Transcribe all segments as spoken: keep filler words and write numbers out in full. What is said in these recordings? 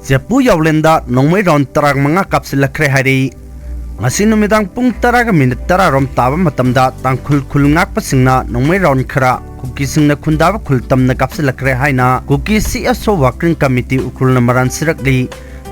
ꯖꯦꯄꯨ ꯌꯥꯎꯂꯦꯟꯗ ꯅꯣꯡꯃꯩ round ꯇꯔꯥꯃꯉꯥ ꯀꯥꯞꯁꯤꯜꯂꯛꯈ꯭ꯔꯦ ꯍꯥꯏꯔꯤ꯫ ꯉꯁꯤ ꯅꯨꯃꯤꯗꯥꯡ ꯄꯨꯡ ꯇꯔꯥꯒ ꯃꯤꯅꯤꯠ ꯇꯔꯥ ꯔꯣꯝ ꯇꯥꯕ ꯃꯇꯝꯗ ꯇꯥꯡꯈꯨꯜ ꯈꯨꯜ ꯉꯥꯛꯄꯁꯤꯡꯅ ꯅꯣꯡꯃꯩ round ꯈꯔ ꯀꯨꯀꯤꯁꯤꯡꯅ ꯈꯨꯟꯗꯥꯕ ꯈꯨꯜ ꯇꯝꯅ ꯀꯥꯞꯁꯤꯜꯂꯛꯈ꯭ꯔꯦ ꯍꯥꯏꯅ ꯀꯨꯀꯤ CSO Working Committee ꯎꯈ꯭ꯔꯨꯜꯅ ꯃꯔꯥꯟ ꯁꯤꯔꯛꯂꯤ꯫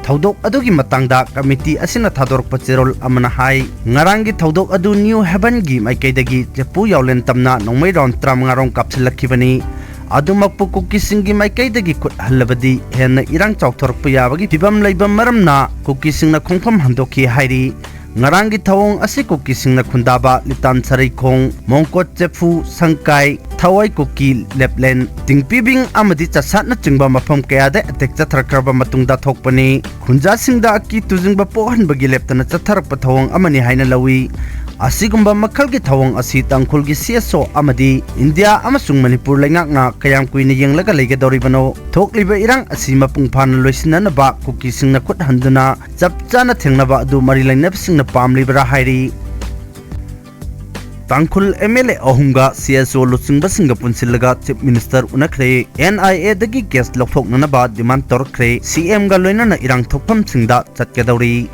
ꯊꯧꯗꯣꯛ ꯑꯗꯨꯒꯤ ꯃꯇꯥꯡꯗ committee ꯑꯁꯤꯅ ꯊꯥꯗꯣꯔꯛꯄ ꯆꯦꯔꯣꯜ ꯑꯃꯅ ꯍꯥꯏ, ꯉꯔꯥꯡꯒꯤ ꯊꯧꯗꯣꯛ ꯑꯗꯨ New Havenꯒꯤ ꯃꯥꯏꯀꯩꯗꯒꯤ ꯖꯦꯄꯨ ꯌꯥꯎꯂꯦꯟ ꯇꯝꯅ ꯅꯣꯡꯃꯩ round ꯇꯔꯥꯃꯉꯥ ꯔꯣꯝ ꯀꯥꯞꯁꯤꯜꯂꯛꯈꯤꯕꯅꯤ꯫ ꯑꯗꯨꯃꯛꯄꯨ ꯀꯨꯀꯤꯁꯤꯡꯒꯤ ꯃꯥꯏꯀꯩꯗꯒꯤ ꯈꯨꯠ ꯍꯜꯂꯕꯗꯤ ꯍꯦꯟꯅ ꯏꯔꯥꯡ ꯆꯥꯎꯊꯣꯔꯛꯄ ꯌꯥꯕꯒꯤ ꯐꯤꯕꯝ ꯂꯩꯕ ꯃꯔꯝꯅ ꯀꯨꯀꯤꯁꯤꯡꯅ ꯈꯣꯡꯐꯝ ꯍꯟꯗꯣꯛꯈꯤ ꯍꯥꯏꯔꯤ꯫ ꯉꯔꯥꯡꯒꯤ ꯊꯧꯑꯣꯡ ꯑꯁꯤ ꯀꯨꯀꯤꯁꯤꯡꯅ ꯈꯨꯟꯗꯥꯕ ꯂꯤꯇꯥꯟ ꯁꯔꯩꯈꯣꯡ, ꯃꯣꯡꯀꯣꯠ ꯆꯦꯐꯨ, ꯁꯪꯀꯥꯏ, ꯊꯋꯥꯏ ꯀꯨꯀꯤ, ꯂꯦꯞꯂꯦꯟ, ꯇꯤꯡꯄꯤꯕꯤꯡ ꯑꯃꯗꯤ ꯆꯠꯁꯥꯠꯅꯆꯤꯡꯕ ꯃꯐꯝ ꯀꯌꯥꯗ attack ꯆꯠꯊꯔꯛꯈ꯭ꯔꯕ ꯃꯇꯨꯡꯗ ꯊꯣꯛꯄꯅꯤ꯫ ꯈꯨꯟꯖꯥꯁꯤꯡꯗ ꯑꯀꯤ ꯇꯨꯖꯤꯡꯕ ꯄꯣꯛꯍꯟꯕꯒꯤ ꯂꯦꯞꯇꯅ ꯆꯠꯊꯔꯛꯄ ꯊꯧꯑꯣꯡ ꯑꯃꯅꯤ ꯍꯥꯏꯅ ꯂꯧꯏ꯫ ꯑꯁꯤꯒꯨꯝꯕ ꯃꯈꯜꯒꯤ ꯊꯧꯑꯣꯡ ꯑꯁꯤ ꯇꯥꯡꯈꯨꯜꯒꯤ CSO ꯑꯃꯗꯤ ꯏꯟꯗꯤꯌꯥ ꯑꯃꯁꯨꯡ ꯃꯅꯤꯄꯨꯔ ꯂꯩꯉꯥꯛꯅ ꯀꯌꯥꯝ ꯀꯨꯏꯅ ꯌꯦꯡꯂꯒ ꯂꯩꯒꯗꯧꯔꯤꯕꯅꯣ? ꯊꯣꯛꯂꯤꯕ ꯏꯔꯥꯡ ꯑꯁꯤ ꯃꯄꯨꯡ ꯐꯥꯅ ꯂꯣꯏꯁꯤꯟꯅꯅꯕ ꯀꯨꯀꯤꯁꯤꯡꯅ ꯈꯨꯠ ꯍꯟꯗꯨꯅ ꯆꯞ ꯆꯥꯅ ꯊꯦꯡꯅꯕ ꯑꯗꯨ ꯃꯔꯤ ꯂꯩꯅꯕꯁꯤꯡꯅ ꯄꯥꯝꯂꯤꯕ꯭ꯔꯥ ꯍꯥꯏꯔꯤ꯫ ꯇꯥꯡꯈꯨꯜ MLA ꯑꯍꯨꯝꯒ CSO ꯂꯨꯆꯤꯡꯕꯁꯤꯡꯒ ꯄꯨꯟꯁꯤꯜꯂꯒ Chief Minister ꯎꯅꯈ꯭ꯔꯦ꯫ NIAꯗꯒꯤ case ꯂꯧꯊꯣꯛꯅꯅꯕ demand ꯇꯧꯔꯛꯈ꯭ꯔꯦ꯫ CMꯒ ꯂꯣꯏꯅꯅ ꯏꯔꯥꯡ ꯊꯣꯛꯐꯝꯁꯤꯡꯗ ꯆꯠꯀꯗꯧꯔꯤ꯫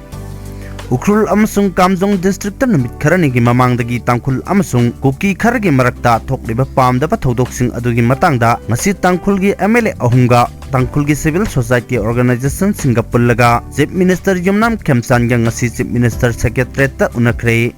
ꯎꯈ꯭ꯔꯨꯜ ꯑꯃꯁꯨꯡ ꯀꯥꯝꯖꯣꯡ districtꯇ ꯅꯨꯃꯤꯠ ꯈꯔꯅꯤꯒꯤ ꯃꯃꯥꯡꯗꯒꯤ ꯇꯥꯡꯈꯨꯜ ꯑꯃꯁꯨꯡ ꯀꯨꯀꯤ ꯈꯔꯒꯤ ꯃꯔꯛꯇ ꯊꯣꯛꯂꯤꯕ ꯄꯥꯝꯗꯕ ꯊꯧꯗꯣꯛꯁꯤꯡ ꯑꯗꯨꯒꯤ ꯃꯇꯥꯡꯗ ꯉꯁꯤ ꯇꯥꯡꯈꯨꯜꯒꯤ MLA ꯑꯍꯨꯝꯒ ꯇꯥꯡꯈꯨꯜꯒꯤ civil society organizationꯁꯤꯡꯒ ꯄꯨꯜꯂꯒ Chief Minister ꯌꯨꯝꯅꯥꯝ ꯈꯦꯝꯆꯥꯟꯒ ꯉꯁꯤ Chief Minister Secretariatꯇ ꯎꯅꯈ꯭ꯔꯦ꯫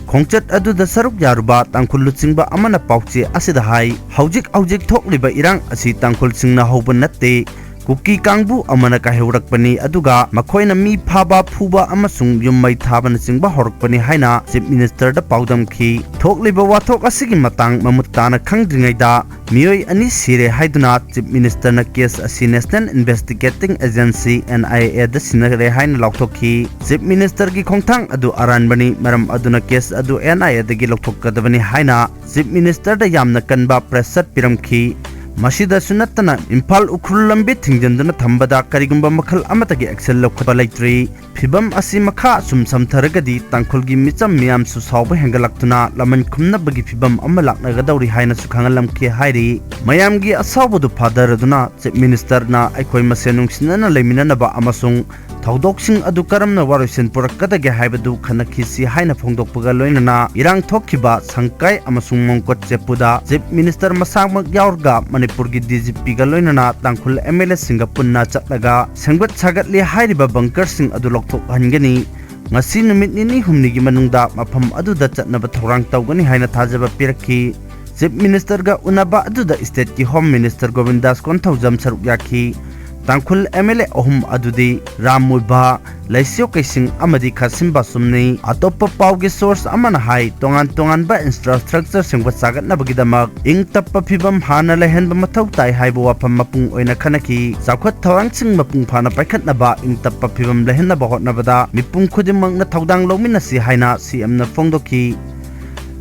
ꯈꯣꯡꯆꯠ ꯑꯗꯨꯗ ꯁꯔꯨꯛ ꯌꯥꯔꯨꯕ ꯇꯥꯡꯈꯨꯜ ꯂꯨꯆꯤꯡꯕ ꯑꯃꯅ ꯄꯥꯎꯆꯦ ꯑꯁꯤꯗ ꯍꯥꯏ, ꯍꯧꯖꯤꯛ ꯍꯧꯖꯤꯛ ꯊꯣꯛꯂꯤꯕ ꯏꯔꯥꯡ ꯑꯁꯤ ꯇꯥꯡꯈꯨꯜꯁꯤꯡꯅ ꯍꯧꯕ ꯅꯠꯇꯦ, ꯀꯨꯀꯤ ꯀꯥꯡꯕꯨ ꯑꯃꯅ ꯀꯥꯏꯍꯧꯔꯛꯄꯅꯤ, ꯑꯗꯨꯒ ꯃꯈꯣꯏꯅ ꯃꯤ ꯐꯥꯕ, ꯐꯨꯕ ꯑꯃꯁꯨꯡ ꯌꯨꯝ ꯃꯩ ꯊꯥꯕꯅꯆꯤꯡꯕ ꯍꯧꯔꯛꯄꯅꯤ ꯍꯥꯏꯅ Chief Ministerꯗ ꯄꯥꯎꯗꯝꯈꯤ꯫ ꯊꯣꯛꯂꯤꯕ ꯋꯥꯊꯣꯛ ꯑꯁꯤꯒꯤ ꯃꯇꯥꯡ ꯃꯃꯨꯠ ꯇꯥꯅ ꯈꯪꯗ꯭ꯔꯤꯉꯩꯗ ꯃꯤꯑꯣꯏ ꯑꯅꯤ ꯁꯤꯔꯦ ꯍꯥꯏꯗꯨꯅ Chief Ministerꯅ case ꯑꯁꯤ National Investigating Agency, NIAꯗ ꯁꯤꯟꯅꯔꯦ ꯍꯥꯏꯅ ꯂꯥꯎꯊꯣꯛꯈꯤ꯫ Chief Ministerꯒꯤ ꯈꯣꯡꯊꯥꯡ ꯑꯗꯨ ꯑꯔꯥꯟꯕꯅꯤ, ꯃꯔꯝ ꯑꯗꯨꯅ case ꯑꯗꯨ NIAꯗꯒꯤ ꯂꯧꯊꯣꯛꯀꯗꯕꯅꯤ ꯍꯥꯏꯅ Chief Ministerꯗ ꯌꯥꯝꯅ ꯀꯟꯕ pressure ꯄꯤꯔꯝꯈꯤ꯫ ꯃꯁꯤꯗꯁꯨ ꯅꯠꯇꯅ ꯏꯝꯐꯥꯜ ꯎꯈ꯭ꯔꯨꯜ ꯂꯝꯕꯤ ꯊꯤꯡꯖꯤꯟꯗꯨꯅ ꯊꯝꯕꯗ ꯀꯔꯤꯒꯨꯝꯕ ꯃꯈꯜ ꯑꯃꯠꯇꯒꯤ action ꯂꯧꯈꯠꯄ ꯂꯩꯇ꯭ꯔꯤ꯫ ꯐꯤꯕꯝ ꯑꯁꯤ ꯃꯈꯥ ꯑꯁꯨꯝ ꯁꯝꯊꯔꯒꯗꯤ ꯇꯥꯡꯈꯨꯜꯒꯤ ꯃꯤꯆꯝ ꯃꯤꯌꯥꯝꯁꯨ ꯁꯥꯎꯕ ꯍꯦꯟꯒꯠꯂꯛꯇꯨꯅ ꯂꯃꯟ ꯈꯨꯝꯅꯕꯒꯤ ꯐꯤꯕꯝ ꯑꯃ ꯂꯥꯛꯅꯒꯗꯧꯔꯤ ꯍꯥꯏꯅꯁꯨ ꯈꯪꯍꯜꯂꯝꯈꯤ ꯍꯥꯏꯔꯤ꯫ ꯃꯌꯥꯝꯒꯤ ꯑꯁꯥꯎꯕꯗꯨ ꯐꯥꯗꯔꯗꯨꯅ Chief Ministerꯅ ꯑꯩꯈꯣꯏ ꯃꯁꯦꯟ ꯅꯨꯡꯁꯤꯅꯅ ꯂꯩꯃꯤꯟꯅꯅꯕ ꯑꯃꯁꯨꯡ ꯊꯧꯗꯣꯛꯁꯤꯡ ꯑꯗꯨ ꯀꯔꯝꯅ ꯋꯥꯔꯣꯏꯁꯤꯟ ꯄꯨꯔꯛꯀꯗꯒꯦ ꯍꯥꯏꯕꯗꯨ ꯈꯟꯅꯈꯤꯁꯤ ꯍꯥꯏꯅ ꯐꯣꯡꯗꯣꯛꯄꯒ ꯂꯣꯏꯅꯅ ꯏꯔꯥꯡ ꯊꯣꯛꯈꯤꯕ ꯁꯪꯀꯥꯏ ꯑꯃꯁꯨꯡ ꯃꯣꯡꯀꯣꯠ ꯆꯦꯄꯨꯗ Chief Minister ꯃꯁꯥꯃꯛ ꯌꯥꯎꯔꯒ ꯃꯅꯤꯄꯨꯔꯒꯤ DGPꯒ ꯂꯣꯏꯅꯅ ꯇꯥꯡꯈꯨꯜ MLAꯁꯤꯡꯒ ꯄꯨꯟꯅ ꯆꯠꯂꯒ ꯁꯦꯝꯒꯠ ꯁꯥꯒꯠꯂꯤ ꯍꯥꯏꯔꯤꯕ bunkerꯁꯤꯡ ꯑꯗꯨ ꯂꯧꯊꯣꯛꯍꯟꯒꯅꯤ꯫ ꯉꯁꯤ ꯅꯨꯃꯤꯠ ꯅꯤꯅꯤ ꯍꯨꯝꯅꯤꯒꯤ ꯃꯅꯨꯡꯗ ꯃꯐꯝ ꯑꯗꯨꯗ ꯆꯠꯅꯕ ꯊꯧꯔꯥꯡ ꯇꯧꯒꯅꯤ ꯍꯥꯏꯅ ꯊꯥꯖꯕ ꯄꯤꯔꯛꯈꯤ꯫ Chief Ministerꯒ ꯎꯅꯕ ꯑꯗꯨꯗ stateꯀꯤ Home Minister ꯒꯣꯕꯤꯟꯗꯥꯁ ꯀꯣꯟꯊꯧꯖꯝ ꯁꯔꯨꯛ ꯌꯥꯈꯤ꯫ ꯇꯥꯡꯈꯨꯜ MLA ꯑꯍꯨꯝ ꯑꯗꯨꯗꯤ ꯔꯥꯝ ꯃꯨꯏꯚꯥ, ꯂꯩꯁꯤꯌꯣ ꯀꯩꯁꯤꯡ ꯑꯃꯗꯤ ꯈꯥꯁꯤꯝ ꯕꯥꯁꯨꯝꯅꯤ꯫ ꯑꯇꯣꯞꯄ ꯄꯥꯎꯒꯤ source ꯑꯃꯅ ꯍꯥꯏ, ꯇꯣꯉꯥꯟ ꯇꯣꯉꯥꯟꯕ infrastructure ꯁꯦꯝꯒꯠ ꯁꯥꯒꯠꯅꯕꯒꯤꯗꯃꯛ ꯏꯪ ꯇꯞꯄ ꯐꯤꯕꯝ ꯍꯥꯟꯅ ꯂꯩꯍꯟꯕ ꯃꯊꯧ ꯇꯥꯏ ꯍꯥꯏꯕ ꯋꯥꯐꯝ ꯃꯄꯨꯡ ꯑꯣꯏꯅ ꯈꯟꯅꯈꯤ꯫ ꯆꯥꯎꯈꯠ ꯊꯧꯔꯥꯡꯁꯤꯡ ꯃꯄꯨꯡ ꯐꯥꯅ ꯄꯥꯏꯈꯠꯅꯕ ꯏꯪ ꯇꯞꯄ ꯐꯤꯕꯝ ꯂꯩꯍꯟꯅꯕ ꯍꯣꯠꯅꯕꯗ ꯃꯤꯄꯨꯝ ꯈꯨꯗꯤꯡꯃꯛꯅ ꯊꯧꯗꯥꯡ ꯂꯧꯃꯤꯟꯅꯁꯤ ꯍꯥꯏꯅ CMꯅ ꯐꯣꯡꯗꯣꯛꯈꯤ꯫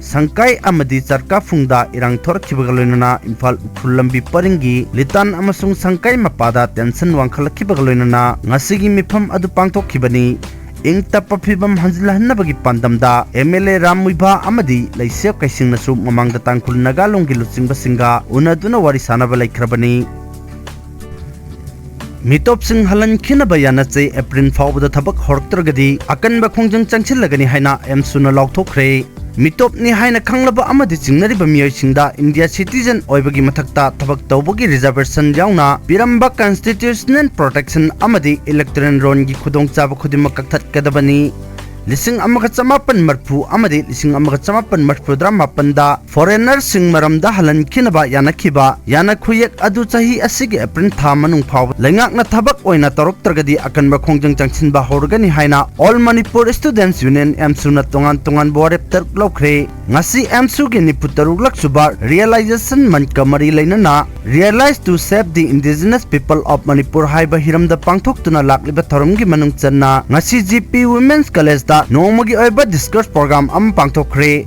ꯁꯪꯀꯥꯏ ꯑꯃꯗꯤ ꯆꯔꯀꯥꯐꯨꯡꯗ ꯏꯔꯥꯡ ꯊꯣꯔꯛꯈꯤꯕꯒ ꯂꯣꯏꯅꯅ ꯏꯝꯐꯥꯜ ꯎꯈ꯭ꯔꯨꯜ ꯂꯝꯕꯤ ꯄꯔꯤꯡꯒꯤ ꯂꯤꯇꯥꯟ ꯑꯃꯁꯨꯡ ꯁꯪꯀꯥꯏ ꯃꯄꯥꯗ tension ꯋꯥꯡꯈꯠꯂꯛꯈꯤꯕꯒ ꯂꯣꯏꯅꯅ ꯉꯁꯤꯒꯤ ꯃꯤꯐꯝ ꯑꯗꯨ ꯄꯥꯡꯊꯣꯛꯈꯤꯕꯅꯤ꯫ ꯏꯪ ꯇꯞꯄ ꯐꯤꯕꯝ ꯍꯟꯖꯤꯜꯍꯟꯅꯕꯒꯤ ꯄꯥꯟꯗꯝꯗ MLA ꯔꯥꯝ ꯃꯨꯏꯚꯥ ꯑꯃꯗꯤ ꯂꯩꯁꯤꯌꯣ ꯀꯩꯁꯤꯡꯅꯁꯨ ꯃꯃꯥꯡꯗ ꯇꯥꯡꯈꯨꯜ ꯅꯥꯒꯥ ꯂꯣꯟꯒꯤ ꯂꯨꯆꯤꯡꯕꯁꯤꯡꯒ ꯎꯅꯗꯨꯅ ꯋꯥꯔꯤ ꯁꯥꯅꯕ ꯂꯩꯈ꯭ꯔꯕꯅꯤ꯫ ꯃꯤꯇꯣꯞꯁꯤꯡ ꯍꯜꯍꯟꯈꯤꯅꯕ ꯌꯥꯅꯆꯦ ꯑꯦꯄ꯭ꯔꯤꯜ ꯐꯥꯎꯕꯗ ꯊꯕꯛ ꯍꯧꯔꯛꯇ꯭ꯔꯒꯗꯤ ꯑꯀꯟꯕ ꯈꯣꯡꯖꯪ ꯆꯪꯁꯤꯜꯂꯒꯅꯤ ꯍꯥꯏꯅ ꯑꯦꯝꯁꯨꯅ ꯂꯥꯎꯊꯣꯛꯈ꯭ꯔꯦ꯫ ꯃꯤꯇꯣꯞꯅꯤ ꯍꯥꯏꯅ ꯈꯪꯂꯕ ꯑꯃꯗꯤ ꯆꯤꯡꯅꯔꯤꯕ ꯃꯤꯑꯣꯏꯁꯤꯡꯗ ꯏꯟꯗꯤꯌꯥ citizen ꯑꯣꯏꯕꯒꯤ ꯃꯊꯛꯇ ꯊꯕꯛ ꯇꯧꯕꯒꯤ reservation ꯌꯥꯎꯅ ꯄꯤꯔꯝꯕ constitutional protection ꯑꯃꯗꯤ electoral rollꯒꯤ ꯈꯨꯗꯣꯡꯆꯥꯕ ꯈꯨꯗꯤꯡꯃꯛ ꯀꯛꯊꯠꯀꯗꯕꯅꯤ꯫ ꯂꯤꯁꯤꯡ ꯑꯃꯒ ꯆꯃꯥꯄꯟ ꯃꯔꯤꯐꯨ ꯑꯃꯗꯤ ꯂꯤꯁꯤꯡ ꯑꯃꯒ ꯆꯃꯥꯄꯟ ꯃꯔꯤꯐꯨꯇꯔꯥ ꯃꯥꯄꯟꯗ foreignerꯁꯤꯡ ꯃꯔꯝꯗ ꯍꯜꯍꯟꯈꯤꯅꯕ ꯌꯥꯅꯈꯤꯕ ꯌꯥꯅꯈꯨꯌꯦꯛ ꯑꯗꯨ ꯆꯍꯤ ꯑꯁꯤꯒꯤ ꯑꯦꯄ꯭ꯔꯤꯜ ꯊꯥ ꯃꯅꯨꯡ ꯐꯥꯎꯕ ꯂꯩꯉꯥꯛꯅ ꯊꯕꯛ ꯑꯣꯏꯅ ꯇꯧꯔꯛꯇ꯭ꯔꯒꯗꯤ ꯑꯀꯟꯕ ꯈꯣꯡꯖꯪ ꯆꯪꯁꯤꯟꯕ ꯍꯧꯔꯒꯅꯤ ꯍꯥꯏꯅ All Manipur Students Union, ꯑꯦꯝꯁꯨꯅ ꯇꯣꯉꯥꯟ ꯇꯣꯉꯥꯟꯕ ꯋꯥꯔꯦꯞ ꯇꯔꯨꯛ ꯂꯧꯈ꯭ꯔꯦ꯫ ꯉꯁꯤ ꯑꯦꯝꯁꯨꯒꯤ ꯅꯤꯐꯨ ꯇꯔꯨꯛꯂꯛ ꯁꯨꯕ realization monthꯀ ꯃꯔꯤ ꯂꯩꯅꯅ Realize to Save the Indigenous People of Manipur ꯍꯥꯏꯕ ꯍꯤꯔꯝꯗ ꯄꯥꯡꯊꯣꯛꯇꯨꯅ ꯂꯥꯛꯂꯤꯕ ꯊꯧꯔꯝꯒꯤ ꯃꯅꯨꯡ ꯆꯟꯅ ꯉꯁꯤ GP Women's Collegeꯇ ꯅꯣꯡꯃꯒꯤ ꯑꯣꯏꯕ discourse program ꯑꯃ ꯄꯥꯡꯊꯣꯛꯈ꯭ꯔꯦ꯫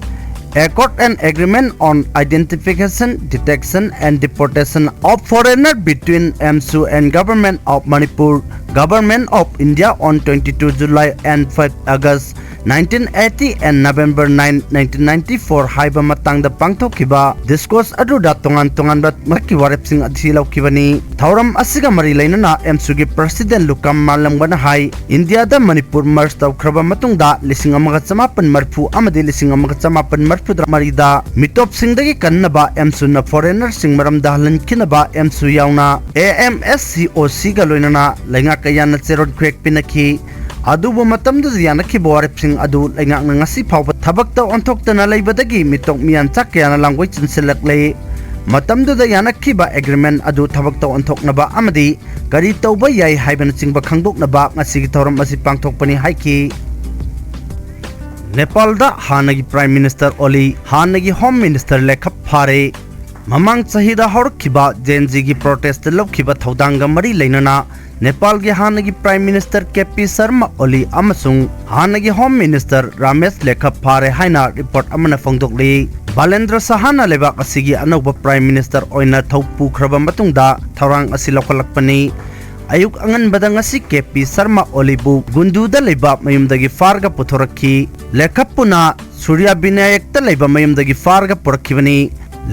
Accord and Agreement on Identification, Detection and Deportation of Foreigner between AMSU and Government of Manipur, Government of India on twenty-two July and five August nineteen eighty and November nine, nineteen ninety-four ꯍꯥꯏꯕ ꯃꯇꯥꯡꯗ ꯄꯥꯡꯊꯣꯛꯈꯤꯕ ꯗꯤꯁꯀꯣꯔꯁ ꯑꯗꯨꯗ ꯇꯣꯉꯥꯟ ꯇꯣꯉꯥꯟꯕ ꯃꯍꯥꯛꯀꯤ ꯋꯥꯔꯦꯞꯁꯤꯡ ꯑꯁꯤ ꯂꯧꯈꯤꯕꯅꯤ꯫ ꯊꯧꯔꯝ ꯑꯁꯤꯒ ꯃꯔꯤ ꯂꯩꯅꯅ AMSU ꯒꯤ President ꯂꯨꯀ꯭ꯔꯥꯝ ꯃꯥꯂꯪꯕꯅ ꯍꯥꯏ, ꯏꯟꯗꯤꯌꯥꯗ ꯃꯅꯤꯄꯨꯔ merge ꯇꯧꯈ꯭ꯔꯕ ꯃꯇꯨꯡꯗ ꯂꯤꯁꯤꯡ ꯑꯃꯒ ꯆꯃꯥꯄꯟ ꯃꯔꯤꯐꯨ ꯑꯃꯗꯤ ꯂꯤꯁꯤꯡ ꯑꯃꯒ ꯆꯃꯥꯄꯟ ꯃꯔꯤꯐꯨꯇꯔꯥ ꯃꯔꯤꯗ ꯃꯤꯇꯣꯞꯁꯤꯡꯗꯒꯤ ꯀꯟꯅꯕ AMSU ꯅ foreigner ꯁꯤꯡ ꯃꯔꯝꯗ ꯍꯜꯍꯟꯈꯤꯅꯕ AMSU ꯌꯥꯎꯅ AMSCOC ꯒ ꯂꯣꯏꯅꯅ ꯂꯩꯉꯥꯛ ꯀꯌꯥꯅ ꯆꯦꯔꯣꯠ ꯈꯨꯌꯦꯛ ꯄꯤꯅꯈꯤ꯫ ꯑꯗꯨꯕꯨ ꯃꯇꯝꯗꯨꯗ ꯌꯥꯅꯈꯤꯕ ꯋꯥꯔꯦꯞꯁꯤꯡ ꯑꯗꯨ ꯂꯩꯉꯥꯛꯅ ꯉꯁꯤ ꯐꯥꯎꯕ ꯊꯕꯛꯇ ꯑꯣꯟꯊꯣꯛꯇꯅ ꯂꯩꯕꯗꯒꯤ ꯃꯤꯇꯣꯞ ꯃꯤꯌꯥꯟꯆꯥ ꯀꯌꯥꯅ ꯂꯥꯡꯒꯣꯏ ꯆꯦꯟꯁꯤꯜꯂꯛꯂꯦ꯫ ꯃꯇꯝꯗꯨꯗ ꯌꯥꯅꯈꯤꯕ agreement ꯑꯗꯨ ꯊꯕꯛꯇ ꯑꯣꯟꯊꯣꯛꯅꯕ ꯑꯃꯗꯤ ꯀꯔꯤ ꯇꯧꯕ ꯌꯥꯏ ꯍꯥꯏꯕꯅꯆꯤꯡꯕ ꯈꯪꯗꯣꯛꯅꯕ ꯉꯁꯤꯒꯤ ꯊꯧꯔꯝ ꯑꯁꯤ ꯄꯥꯡꯊꯣꯛꯄꯅꯤ ꯍꯥꯏꯈꯤ꯫ ꯅꯦꯄꯥꯜꯗ ꯍꯥꯟꯅꯒꯤ Prime Minister ꯑꯣꯂꯤ, ꯍꯥꯟꯅꯒꯤ Home Minister ꯂꯦꯈꯞ ꯐꯥꯔꯦ꯫ ꯃꯃꯥꯡ ꯆꯍꯤꯗ ꯍꯧꯔꯛꯈꯤꯕ Gen Z ꯒꯤ protest ꯇ ꯂꯧꯈꯤꯕ ꯊꯧꯗꯥꯡꯒ ꯃꯔꯤ ꯂꯩꯅꯅ ꯅꯦꯄꯥꯜꯒꯤ ꯍꯥꯟꯅꯒꯤ Prime Minister K P Sharma ꯑꯣꯂꯤ ꯑꯃꯁꯨꯡ ꯍꯥꯟꯅꯒꯤ Home Minister ꯔꯥꯃꯦꯁ ꯂꯦꯈꯞ ꯐꯥꯔꯦ ꯍꯥꯏꯅ report ꯑꯃꯅ ꯐꯣꯡꯗꯣꯛꯂꯤ꯫ ꯕꯥꯂꯦꯟꯗ꯭ꯔ ꯁꯍꯥꯅ ꯂꯩꯕꯥꯛ ꯑꯁꯤꯒꯤ ꯑꯅꯧꯕ Prime Minister ꯑꯣꯏꯅ ꯊꯧ ꯄꯨꯈ꯭ꯔꯕ ꯃꯇꯨꯡꯗ ꯊꯧꯔꯥꯡ ꯑꯁꯤ ꯂꯧꯈꯠꯂꯛꯄꯅꯤ꯫ ꯑꯌꯨꯛ ꯑꯉꯟꯕꯗ ꯉꯁꯤ ꯀꯦ ꯄꯤ ꯁꯔꯃ ꯑꯣꯂꯤꯕꯨ ꯒꯨꯟꯗꯨꯗ ꯂꯩꯕ ꯃꯌꯨꯝꯗꯒꯤ ꯐꯥꯔꯒ ꯄꯨꯊꯣꯔꯛꯈꯤ꯫ ꯂꯦꯈꯞꯄꯨꯅ ꯁꯨꯔꯤꯌꯥ ꯕꯤꯅꯥꯌꯛꯇ ꯂꯩꯕ ꯃꯌꯨꯝꯗꯒꯤ ꯐꯥꯔꯒ ꯄꯨꯔꯛꯈꯤꯕꯅꯤ꯫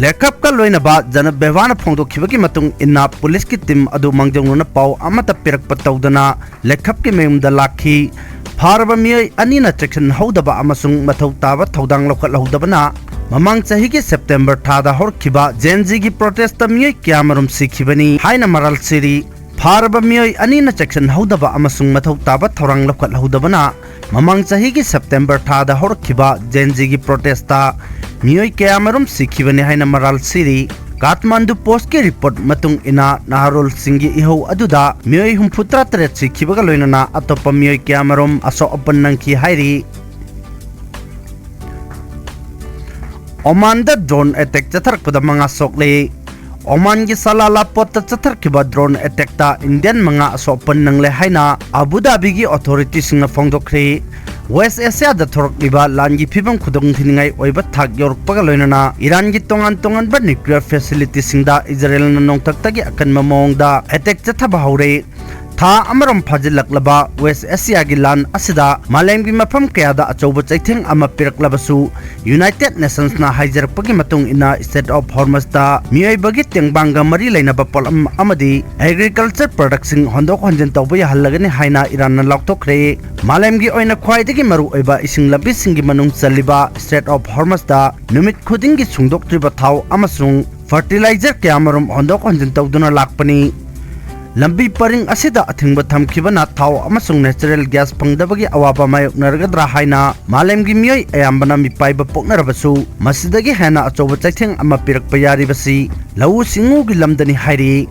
ꯂꯦꯈꯞꯀ ꯂꯣꯏꯅꯕ ꯖꯅꯕꯦꯕꯥꯅ ꯐꯣꯡꯗꯣꯛꯈꯤꯕꯒꯤ ꯃꯇꯨꯡ ꯏꯟꯅ, ꯄꯨꯂꯤꯁꯀꯤ team ꯑꯗꯨ ꯃꯥꯡꯖꯧꯅꯅ ꯄꯥꯎ ꯑꯃꯠꯇ ꯄꯤꯔꯛꯄ ꯇꯧꯗꯅ ꯂꯦꯈꯞꯀꯤ ꯃꯌꯨꯝꯗ ꯂꯥꯛꯈꯤ꯫ ꯐꯥꯔꯕ ꯃꯤꯑꯣꯏ ꯑꯅꯤꯅ ꯆꯦꯛꯁꯤꯟꯍꯧꯗꯕ ꯑꯃꯁꯨꯡ ꯃꯊꯧ ꯇꯥꯕ ꯊꯧꯗꯥꯡ ꯂꯧꯈꯠꯍꯧꯗꯕꯅ ꯃꯃꯥꯡ ꯆꯍꯤꯒꯤ September ꯊꯥꯗ ꯍꯧꯔꯛꯈꯤꯕ Gen Z ꯒꯤ protest ꯇ ꯃꯤꯑꯣꯏ ꯀꯌꯥꯃꯔꯨꯝ ꯁꯤꯈꯤꯕꯅꯤ ꯍꯥꯏꯅ ꯃꯔꯥꯜ ꯁꯤꯔꯤ꯫ ꯐꯥꯔꯕ ꯃꯤꯑꯣꯏ ꯑꯅꯤꯅ ꯆꯦꯛꯁꯤꯟꯍꯧꯗꯕ ꯑꯃꯁꯨꯡ ꯃꯊꯧ ꯇꯥꯕ ꯊꯧꯔꯥꯡ ꯂꯧꯈꯠꯍꯧꯗꯕꯅ ꯃꯃꯥꯡ ꯆꯍꯤꯒꯤ September ꯊꯥꯗ ꯍꯧꯔꯛꯈꯤꯕ Gen Z ꯒꯤ protest ꯇ ꯃꯤꯑꯣꯏ ꯀꯌꯥꯃꯔꯨꯝ ꯁꯤꯈꯤꯕꯅꯤ ꯍꯥꯏꯅ ꯃꯔꯥꯜ ꯁꯤꯔꯤ꯫ ꯀꯥꯊꯃꯥꯟꯗꯨ Post ꯀꯤ report ꯃꯇꯨꯡ ꯏꯟꯅ, ꯅꯍꯥꯔꯣꯜꯁꯤꯡꯒꯤ ꯏꯍꯧ ꯑꯗꯨꯗ ꯃꯤꯑꯣꯏ ꯍꯨꯝꯐꯨꯇꯔꯥ ꯇꯔꯦꯠ ꯁꯤꯈꯤꯕꯒ ꯂꯣꯏꯅꯅ ꯑꯇꯣꯞꯄ ꯃꯤꯑꯣꯏ ꯀꯌꯥꯃꯔꯨꯝ ꯑꯁꯣꯛ ꯑꯄꯟ ꯅꯪꯈꯤ ꯍꯥꯏꯔꯤ꯫ ꯑꯣꯃꯥꯟꯗ drone attack ꯆꯠꯊꯔꯛꯄꯗ ꯃꯉꯥ ꯁꯣꯛꯂꯦ꯫ ꯑꯣꯃꯥꯟꯒꯤ ꯁꯂꯥꯂꯥ port ꯇ ꯆꯠꯊꯔꯛꯈꯤꯕ drone attack ꯇ Indian ꯃꯉꯥ ꯑꯁꯣꯛ ꯑꯄꯟ ꯅꯪꯂꯦ ꯍꯥꯏꯅ ꯑꯕꯨ ꯙꯥꯕꯤꯒꯤ authority ꯁꯤꯡꯅ ꯐꯣꯡꯗꯣꯛꯈ꯭ꯔꯦ꯫ ꯋꯦꯁ ꯑꯦꯁꯤꯌꯥꯗ ꯊꯣꯔꯛꯂꯤꯕ ꯂꯥꯟꯒꯤ ꯐꯤꯕꯝ ꯈꯨꯗꯣꯡꯊꯤꯅꯤꯡꯉꯥꯏ ꯑꯣꯏꯕ ꯊꯥꯛ ꯌꯧꯔꯛꯄꯒ ꯂꯣꯏꯅꯅ ꯏꯔꯥꯟꯒꯤ ꯇꯣꯉꯥꯟ ꯇꯣꯉꯥꯟꯕ ꯅ꯭ꯌꯨꯀ꯭ꯂꯤꯌꯔ ꯐꯦꯁꯤꯂꯤꯇꯤꯁꯤꯡꯗ ꯏꯖꯔꯦꯜꯅ ꯅꯣꯡꯊꯛꯇꯒꯤ ꯑꯀꯟꯕ ꯃꯑꯣꯡꯗ ꯑꯦꯇꯦꯛ ꯆꯠꯊꯕ ꯍꯧꯔꯦ꯫ ꯊꯥ ꯑꯃꯔꯣꯝ ꯐꯥꯖꯤꯜꯂꯛꯂꯕ ꯋꯦꯁ ꯑꯦꯁꯤꯌꯥꯒꯤ ꯂꯥꯟ ꯑꯁꯤꯗ ꯃꯥꯂꯦꯝꯒꯤ ꯃꯐꯝ ꯀꯌꯥꯗ ꯑꯆꯧꯕ ꯆꯩꯊꯦꯡ ꯑꯃ ꯄꯤꯔꯛꯂꯕꯁꯨ, ꯌꯨꯅꯥꯏꯇꯦꯗ ꯅꯦꯁꯟꯁꯅ ꯍꯥꯏꯖꯔꯛꯄꯒꯤ ꯃꯇꯨꯡ ꯏꯟꯅ, ꯁ꯭ꯇ꯭ꯔꯦꯠ ꯑꯣꯐ ꯍꯣꯔꯃꯁꯇ ꯃꯤꯑꯣꯏꯕꯒꯤ ꯇꯦꯡꯕꯥꯡꯒ ꯃꯔꯤ ꯂꯩꯅꯕ ꯄꯣꯠꯂꯝ ꯑꯃꯗꯤ ꯑꯦꯒ꯭ꯔꯤꯀꯜꯆꯔ ꯄ꯭ꯔꯗꯛꯁꯤꯡ ꯍꯣꯟꯗꯣꯛ ꯍꯣꯟꯖꯤꯟ ꯇꯧꯕ ꯌꯥꯍꯜꯂꯒꯅꯤ ꯍꯥꯏꯅ ꯏꯔꯥꯟꯅ ꯂꯥꯎꯊꯣꯛꯈ꯭ꯔꯦ꯫ ꯃꯥꯂꯦꯝꯒꯤ ꯑꯣꯏꯅ ꯈ꯭ꯋꯥꯏꯗꯒꯤ ꯃꯔꯨꯑꯣꯏꯕ ꯏꯁꯤꯡ ꯂꯝꯕꯤꯁꯤꯡꯒꯤ ꯃꯅꯨꯡ ꯆꯜꯂꯤꯕ ꯁ꯭ꯇ꯭ꯔꯦꯠ ꯑꯣꯐ ꯍꯣꯔꯃꯁꯇ ꯅꯨꯃꯤꯠ ꯈꯨꯗꯤꯡꯒꯤ ꯁꯨꯡꯗꯣꯛꯇ꯭ꯔꯤꯕ ꯊꯥꯎ ꯑꯃꯁꯨꯡ ꯐꯔꯇꯤꯂꯥꯏꯖꯔ ꯀꯌꯥꯃꯔꯨꯝ ꯍꯣꯟꯗꯣꯛ ꯍꯣꯟꯖꯤꯟ ꯇꯧꯗꯨꯅ ꯂꯥꯛꯄꯅꯤ꯫ ꯂꯝꯕꯤ ꯄꯔꯤꯡ ꯑꯁꯤꯗ ꯑꯊꯤꯡꯕ ꯊꯝꯈꯤꯕꯅ ꯊꯥꯎ ꯑꯃꯁꯨꯡ ꯅꯦꯆꯔꯦꯜ ꯒ꯭ꯌꯥꯁ ꯐꯪꯗꯕꯒꯤ ꯑꯋꯥꯕ ꯃꯥꯌꯣꯛꯅꯔꯒꯗ꯭ꯔꯥ ꯍꯥꯏꯅ ꯃꯥꯂꯦꯝꯒꯤ ꯃꯤꯑꯣꯏ ꯑꯌꯥꯝꯕꯅ ꯃꯤꯄꯥꯏꯕ ꯄꯣꯛꯅꯔꯕꯁꯨ, ꯃꯁꯤꯗꯒꯤ ꯍꯦꯟꯅ ꯑꯆꯧꯕ ꯆꯩꯊꯦꯡ ꯑꯃ ꯄꯤꯔꯛꯄ ꯌꯥꯔꯤꯕꯁꯤ ꯂꯧꯎ ꯁꯤꯡꯎꯒꯤ ꯂꯝꯗꯅꯤ ꯍꯥꯏꯔꯤ꯫